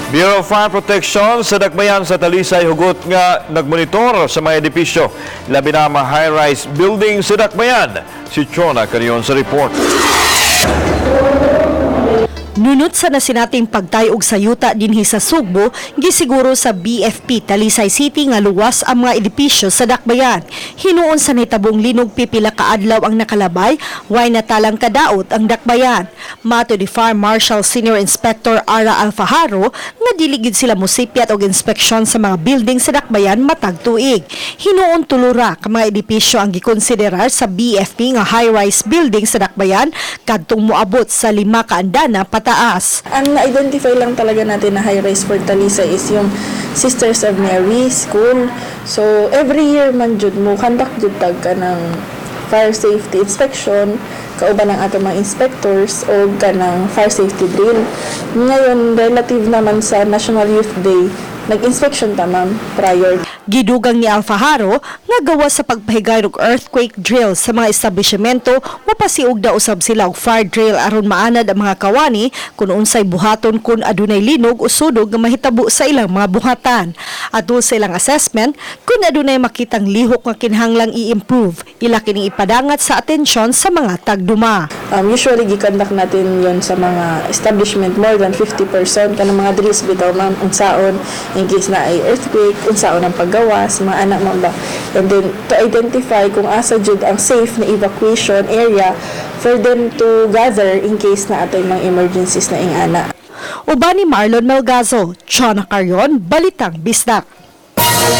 Bureau of Fire Protection sa Dakbayan sa Talisay hugot nga nagmonitor sa mga edipisyo, labi na mga high-rise building sa Dakbayan. Si Chona Carion sa report. Nunot sa nasinating pagtayog sa yuta dinhi sa Sugbo, gisiguro sa BFP Talisay City nga luwas ang mga edipisyo sa Dakbayan. Hinuon sa nahitabong linog, pipila ka adlaw ang nakalabay, way natalang kadaot ang Dakbayan. Matud ni Fire Marshal Senior Inspector Ara Alfajaro nga dili gyud sila mosipyat og inspeksyon sa mga building sa Dakbayan matag tuig. Hinuon 3 ra ka mga edipisyo ang gikonsiderar sa BFP nga high-rise building sa Dakbayan kadtong moabot sa 5 ka andana pataas. Ang na-identify lang talaga natin na high-rise for Talisay is yung Sisters of Mary School. So, every year man jud mo conduct jud tag kanang fire safety inspection kauban ng atong mga inspectors o kanang fire safety drill. Ngayon, relative naman sa National Youth Day, nag-inspection ta, ma'am, prior. Gidugang ni Alfajaro nga gawas sa pagpahigayon og earthquake drill sa mga establishmento, mopasiugda usab sila og fire drill aron maanad ang mga kawani kung unsay buhaton kung adunay linog o sunog nga mahitabo sa ilang mga buhatan. Atol sa ilang assessment, kung adunay makitang lihok nga kinahanglang i-improve, ila kining ipadangat sa atensyon sa mga tagduma. Usually, gi-conduct natin yon sa mga establishment more than 50% kanang mga drills bitaw, ma'am, unsaon in case na ay earthquake, unsaon ang paggawas, mga ana, ma'am ba. And then to identify kung asa jud ang safe na evacuation area for them to gather in case na atay mga emergencies na ingana. Uban ni Marlon Melgazo, Chona Carion, Balitang Bisdak.